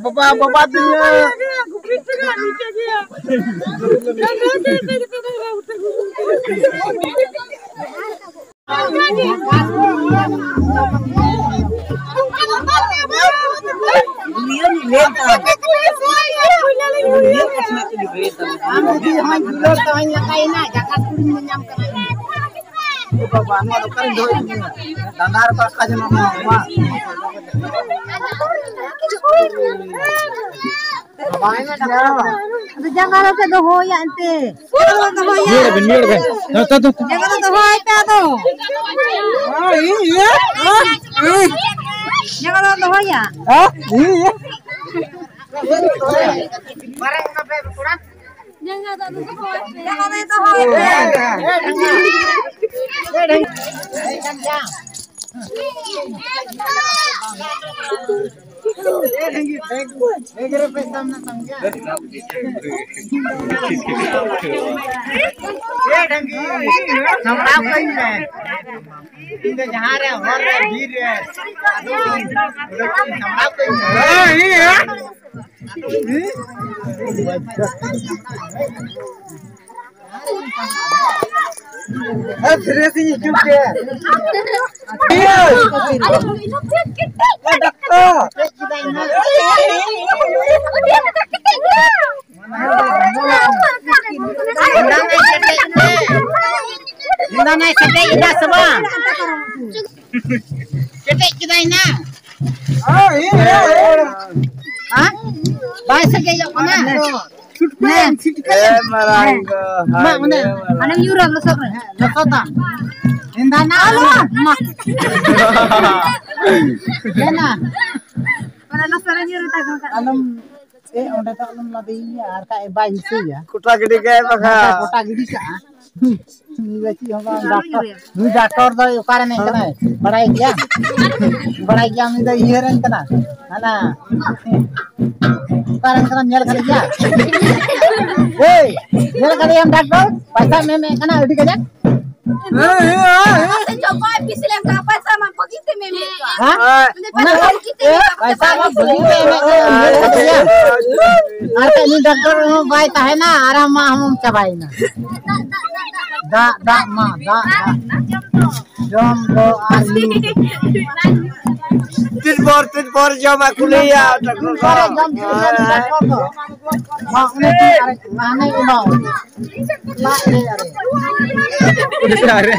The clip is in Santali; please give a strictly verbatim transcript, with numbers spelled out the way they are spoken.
ᱵᱟᱵᱟ, ᱵᱟᱵᱟ ᱛᱤᱧᱟ᱾ ᱟᱢ ᱡᱩᱫᱤ ᱦᱚᱸᱧ ᱫᱩᱞᱟᱹᱲ ᱛᱟᱢᱟᱧ ᱞᱟᱸᱜᱟᱭᱮᱱᱟ, ᱡᱟᱸᱜᱟ ᱠᱩᱲᱤᱧ ᱧᱟᱢ ᱠᱟᱱᱟ᱾ ᱮ ᱵᱟᱵᱟ, ᱱᱚᱣᱟ ᱫᱚ ᱚᱠᱟᱨᱮᱧ ᱫᱚᱦᱚᱭ ᱛᱤᱧᱟ? ᱰᱟᱸᱰᱟ ᱨᱮᱠᱚ ᱟᱠᱟ ᱡᱚᱱᱚᱜ ᱱᱚᱣᱟ, ᱱᱚᱣᱟ᱾ ᱟᱫᱚ ᱡᱟᱸᱜᱟ ᱨᱮᱯᱮ ᱫᱚᱦᱚᱭᱟ ᱮᱱᱛᱮ᱾ ᱱᱤᱭᱟᱹ ᱨᱮᱵᱮᱱ, ᱱᱤᱭᱟᱹ ᱨᱮᱵᱮᱱ᱾ ᱦᱮᱸ, ᱛᱚ, ᱛᱚ, ᱛᱚ᱾ ᱡᱟᱸᱜᱟ ᱫᱚ ᱫᱚᱦᱚᱭ ᱯᱮ ᱟᱫᱚ᱾ ᱡᱟᱸᱜᱟ ᱫᱚ ᱫᱚᱦᱚᱭᱟ᱾ ᱦᱮᱸ, ᱤᱭᱟᱹ᱾ ᱡᱟᱸᱜᱟ ᱫᱚ ᱫᱚᱦᱚᱭ ᱯᱮ᱾ ᱡᱟᱸᱜᱟ ᱫᱚ ᱫᱚᱦᱚᱭ ᱯᱮ᱾ ᱥᱟᱢᱵᱲᱟᱣ ᱠᱟᱹᱧ ᱢᱮ᱾ ᱤᱧ ᱫᱚ ᱡᱟᱦᱟᱸ ᱨᱮ, ᱦᱚᱨ ᱨᱮ, ᱵᱤᱨ ᱨᱮ, ᱟᱫᱚ ᱥᱟᱢᱵᱲᱟᱣ ᱠᱟᱹᱧ ᱢᱮ᱾ ᱟᱨ ᱯᱷᱨᱮᱥ ᱤᱧ ᱦᱤᱡᱩᱜ ᱜᱮ᱾ ᱰᱟᱠᱛᱟᱨ᱾ ᱤᱧ ᱫᱚ ᱱᱟᱭ ᱥᱮᱴᱮᱡ ᱮᱫᱟ ᱥᱮ ᱵᱟᱝ? ᱠᱮᱴᱮᱡ ᱠᱮᱫᱟᱭ ᱱᱟ᱾ ᱦᱮᱸ? ᱵᱟᱭ ᱥᱮᱴᱮᱡᱚᱜ ᱠᱟᱱᱟ᱾ ᱪᱷᱩᱴᱠᱩ ᱮᱢ, ᱪᱷᱤᱴᱠᱟᱹ ᱮ ᱮᱢ᱾ ᱢᱟᱨᱟᱝ ᱜᱚ, ᱢᱟ, ᱦᱟᱭ ᱚᱱᱮ, ᱨᱮ ᱢᱟᱨᱟᱝ᱾ ᱟᱞᱮᱢ ᱧᱩᱨᱟ ᱞᱚᱥᱚᱫ ᱨᱮ᱾ ᱦᱮᱸ, ᱞᱚᱥᱚᱫ ᱫᱟᱜ᱾ ᱤᱧ ᱫᱟ ᱱᱟ, ᱟᱞᱚ᱾ ᱢᱟ᱾ ᱫᱮᱱᱟ᱾ ᱚᱱᱟ ᱞᱚᱥᱚᱫ ᱨᱮ ᱧᱩᱨ ᱠᱟᱛᱟ ᱠᱚ ᱠᱷᱟᱱ᱾ ᱟᱞᱚᱢ, ᱮ, ᱚᱸᱰᱮ ᱫᱚ ᱟᱞᱚᱢ ᱞᱟᱫᱮᱭᱮᱭᱟ, ᱟᱨ ᱠᱷᱟᱡ ᱵᱟᱭ ᱫᱤᱥᱟᱹᱭᱟ᱾ ᱠᱚᱴᱟ ᱜᱤᱰᱤ ᱠᱟᱭ ᱵᱟᱠᱷᱟᱱ᱾ ᱵᱟᱠᱷᱟᱱ ᱠᱚᱴᱟ ᱜᱤᱰᱤ ᱠᱟᱜᱼᱟ᱾ ᱱᱩᱭ ᱫᱚ ᱪᱮᱫ ᱦᱚᱸ ᱵᱟᱝ, ᱰᱟᱠᱛᱚᱨ, ᱱᱩᱭ ᱰᱟᱠᱛᱚᱨ ᱫᱚᱭ ᱚᱠᱟᱨᱮ ᱮᱱᱮᱡ ᱠᱟᱱᱟᱭ? ᱵᱟᱲᱟᱭ ᱜᱮᱭᱟ? ᱵᱟᱲᱟᱭ ᱜᱮᱭᱟ, ᱩᱱᱤ ᱫᱚ ᱤᱭᱟᱹ ᱨᱮᱱ ᱠᱟᱱᱟ᱾ ᱦᱟᱱᱟ, ᱚᱠᱟᱨᱮᱱ ᱠᱟᱱᱟᱢ, ᱧᱮᱞ ᱠᱟᱫᱮ ᱜᱮᱭᱟ? ᱮᱭ, ᱧᱮᱞ ᱠᱟᱫᱮᱭᱟᱢ ᱰᱟᱠᱛᱚᱨ? ᱯᱟᱭᱥᱟ ᱮᱢ ᱮᱢᱮᱫ ᱠᱟᱱᱟ ᱟᱹᱰᱤ ᱠᱟᱡᱟᱠ᱾ ᱦᱮᱸ, ᱦᱮᱸ, ᱦᱮᱸ᱾ ᱯᱟᱭᱥᱟ ᱢᱟ ᱵᱟᱹᱜᱤ ᱛᱮ ᱮᱢᱮᱫ ᱠᱟᱱᱟ᱾ ᱦᱮᱸ? ᱯᱟᱭᱥᱟ ᱢᱟ ᱵᱟᱹᱜᱤ ᱛᱮ ᱮᱢᱮᱫ ᱠᱟᱱᱟ᱾ ᱟᱨ ᱩᱱᱤ ᱰᱟᱠᱛᱚᱨ ᱦᱚᱸ ᱵᱟᱭ ᱛᱟᱦᱮᱱᱟ, ᱟᱨ ᱟᱢ ᱢᱟ ᱦᱚᱸᱢ ᱪᱟᱵᱟᱭᱮᱱᱟ᱾ ᱫᱟᱜ, ᱫᱟᱜ ᱢᱟ, ᱫᱟᱜ, ᱫᱟᱜ᱾ ᱡᱚᱢ ᱫᱚ ᱟᱨ ᱧᱩ᱾ ᱛᱤᱱ ᱵᱷᱳᱨ, ᱛᱤᱱ ᱵᱷᱳᱨ ᱡᱚᱢᱟ ᱠᱩᱞᱤᱭᱟ, ᱰᱟᱠᱛᱚᱨ ᱠᱚ᱾ ᱡᱚᱢ ᱛᱤᱱ ᱵᱷᱳᱨ ᱰᱟᱠᱛᱚᱨ ᱠᱚ᱾ ᱢᱟ, ᱩᱱᱤ ᱛᱤᱱ ᱟᱨᱮ ᱦᱟᱱᱮ ᱮᱢᱟᱣ᱾ ᱞᱟᱡ ᱨᱮ ᱟᱨᱮ᱾ ᱟᱨᱮ᱾